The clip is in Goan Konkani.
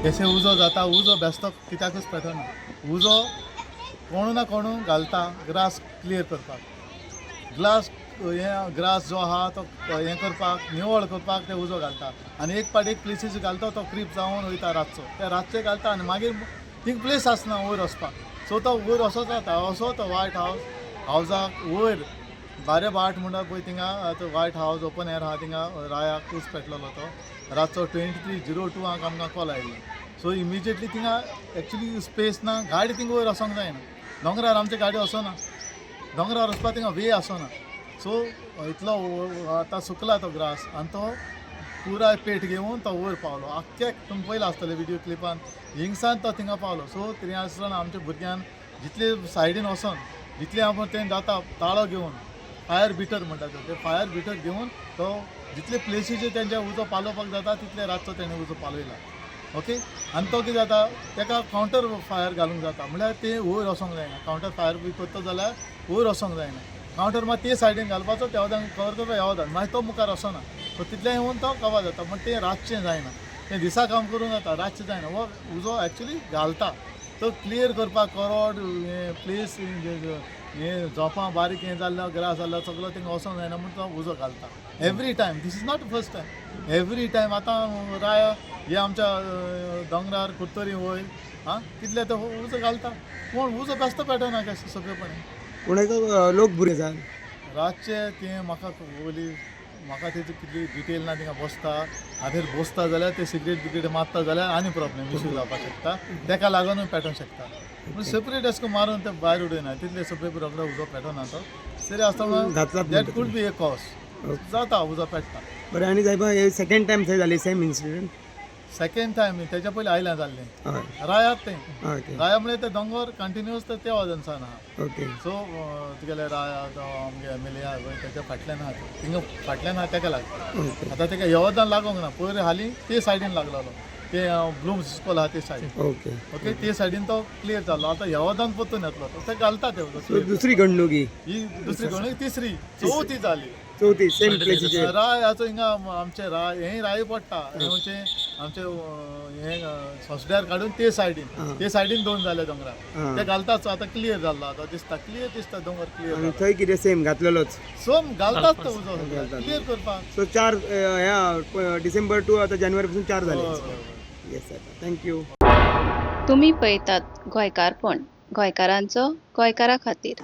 केसे उजो जाता, उजो बेस्तो कित्याकूच पेटना. उजो कोणू ना कोणू घालता ग्रास क्लियर करपाक. ग्लास हें ग्रास जो आहा तो हें करपाक, निवळ करपाक ते उजो घालता आनी एक पाट एक प्लेसीस घालता, तो क्रीप जावन वयता रातचो. ते रातचे घालता आनी मागीर थिंग प्लेस आसना वयर वचपाक. सो तो वयर असो जाता, असो तो वायट हावज हावजाक वयर बारे भाट म्हणटा पळय, थिंगा आतां वायट हावज ओपन एअर आहा, थिंगा रायाक उज पेटलेलो. तो रातचो 23:02 आमकां कॉल आयिल्लो. सो इमिजिएटली थिंगा एक्चुली स्पेस ना, गाडी थिंगा वयर वचोंक जायना. दोंगरार आमची गाडी वचना, दोंगरार वचपाक थिंगा वे आसना. सो इतलो आतां सुकला तो ग्रास आनी तो पुराय पेट घेवन तो वयर पावलो. आख्खे तुमी पयला आसतले विडियो क्लिपान, हिंगसान तो थिंगा पावलो. सो थंय आसतना आमच्या भुरग्यान जितले सायडीन वचोन जितले आपूण तें जाता, ताळो घेवन, फायर बिटर म्हणटा ते फायर बिटर घेवन तो जितले प्लेसीचेर तेंच्या उजो पालोवपाक जाता तितले रातचो तेणें उजो पालयला. ओके, आनी तो कितें जाता, तेका कावंटर फायर घालूंक जाता, म्हणल्यार ते वयर वचोंक जायना. कावंटर फायर बी करता जाल्यार वयर वचोंक जायना. कावंटर मात ते सायडीन घालपाचो, त्या वतान कवर करपा ह्या वतान, मागीर तो मुखार वचना. सो तितलें येवन तो कवर जाता. पण तें रातचें जायना, तें दिसा काम करूंक जाता, रातचें जायना. हो उजो एक्चुली घालता तो क्लियर करपाक करोड हें प्लेस, हें झोपां बारीक हें जाल्लो, ग्रास जाल्लो सगलो थिंगा वचोंक जायना म्हूण तो उजो घालता every time. This is not first time, every time. आतां राया हे आमच्या दोंगरार कुर्तोरी वयर आं कितले तो उजो घालता. पूण उजो बेस्तो पेटना कशें सोंपेपणी. पूण एक लोक भुरगे आसा. रातचे तें म्हाका वयली म्हाका तेजी कितली डिटेल ना. थिंगा बसता हातेर बसता जाल्यार ते सिगरेट बिगरेट मारता जाल्यार आनी प्रॉब्लेम इशू जावपाक शकता. तेका लागूनय पेटोवंक शकता. पूण सेपरेट अशें करून मारून ते भायर उडयना, तितले सेपरेट रोखडो उजो पेटना तो तरी आसतना घातलात. That could be a cause जाता, उजो पेट्टा. बरें, आनी सायबा, हे सेकंड टायम थंय जाली सेम इन्सिडंट? सेकंड टायम, तेच्या पयलीं आयल्यां जाल्लें. रायात तें. राया म्हळ्यार ते दोंगर कंटिन्युअस ते त्या वाजनसान आहा. सो तुगेले राया तो आमगे एम एल ए आहा पळय, तेच्या फाटल्यान आहा तो, थिंगा फाटल्यान आहा, तेका लागता. आतां तेका येवदान लागोंक ना. पयर हालीं ते सायडीन लागलोलो, ते ब्लूम्स इस्कॉल आहा ते सायडीन. ओके, ते सायडीन तो क्लियर जालो. आतां येवदान परतून येतलो तो, ते घालता ते उदक. सो दुसरी घडणूक ही. ही दुसरी घडणूक, तिसरी, चवथी जाली. चवथी सेम प्लेसीचेर. रायाचो हिंगा आमचे राय हें राय पडटा, हें म्हणचे आमचे हें सोसड्यार काडून ते सायडीन, ते सायडीन दोन जाले दोंगरार. ते घालताच. आतां क्लियर जाल्लो, आतां दिसता, क्लियर दिसता, दोंगर क्लियर. आनी थंय कितें सेम घातलेलोच? सोम घालताच तो उजो क्लियर करपाक. सो चार ह्या डिसेंबर टू आतां जानेवारी पासून चार जाले. हय, हय, हय. येस सायबा, thank you. तुमी पळयतात गोंयकारपण, गोंयकारांचो गोंयकारा खातीर.